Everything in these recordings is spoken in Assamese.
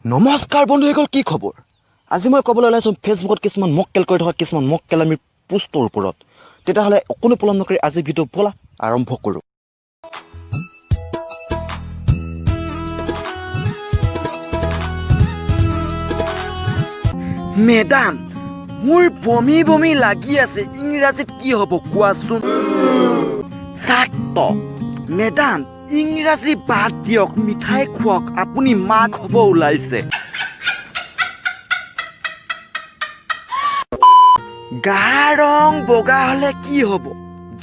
নমস্কাৰ বন্ধুসকল, কি খবৰ? আজি মই ক'বলৈ ওলাইছোঁ ফেচবুকত কিছুমান মক্কেল কৰি থকা কিছুমান মক্কেলামিৰ পোষ্টৰ ওপৰত। তেতিয়াহ'লে অকণো পলম নকৰি আজি ভিডিঅ' ব'লা আৰম্ভ কৰোঁ। মেডাম, মোৰ বমি বমি লাগি আছে, ইংৰাজীত কি হ'ব কোৱাচোন? ছাত্ৰ: মেডাম, ইংৰাজী বাদ দিয়ক, মিঠাই খুৱাওক, আপুনি মাক হ'ব ওলাইছে। গা ৰং বগা হ'লে কি হ'ব,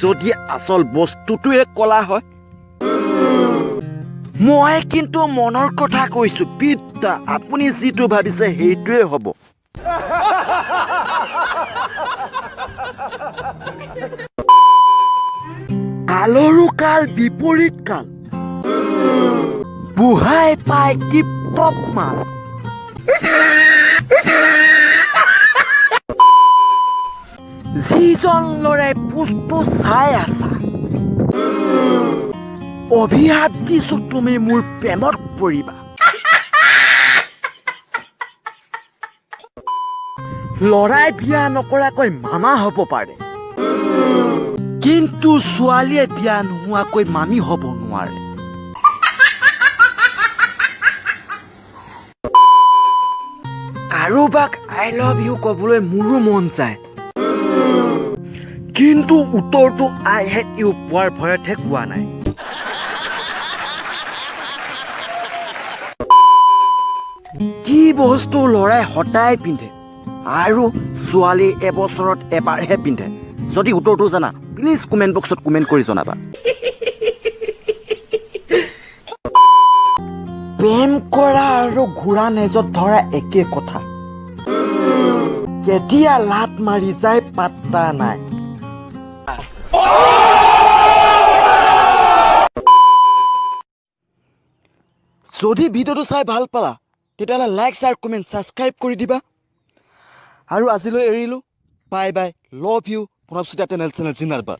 যদি আচল বস্তুটোৱে কলা হয়? মই কিন্তু মনৰ কথা কৈছো বিদ্যা, আপুনি যিটো ভাবিছে সেইটোৱে হ'ব। কালৰো কাল বিপৰীত কাল, বুঢ়াই পায় টিপ টপ মাল। যিজন ল'ৰাই পোষ্টটো চাই আছা, অভিশাপ দিছো, তুমি মোৰ প্ৰেমত পৰিবা। ল'ৰাই বিয়া নকৰাকৈ মামা হ'ব পাৰে, কিন্তু ছোৱালীয়ে বিয়া নোহোৱাকৈ মামী হ'ব নোৱাৰে। কাৰোবাক "I love you" ক'বলৈ মোৰো মন যায়, কিন্তু উত্তৰটো "I hate you" পোৱাৰ ভয়তহে কোৱা নাই। কি বস্তু ল'ৰাই সদায় পিন্ধে আৰু ছোৱালী এবছৰত এবাৰহে পিন্ধে? যদি উত্তৰটো জানা, প্লিজ কমেণ্ট বক্সত কমেণ্ট কৰি জনাবা। প্ৰেম কৰা আৰু ঘোঁৰা নেজত ধৰা একে কথা, কেতিয়া লাত মাৰি যায় পাত্তা নাই। যদি ভিডিঅ'টো চাই ভাল পালা, তেতিয়াহ'লে লাইক, শ্বেয়াৰ, কমেণ্ট, ছাবস্ক্ৰাইব কৰি দিবা। আৰু আজিলৈ এৰিলোঁ। Bye bye, love you. Pranab Chutia channel জিন্দাবাদ।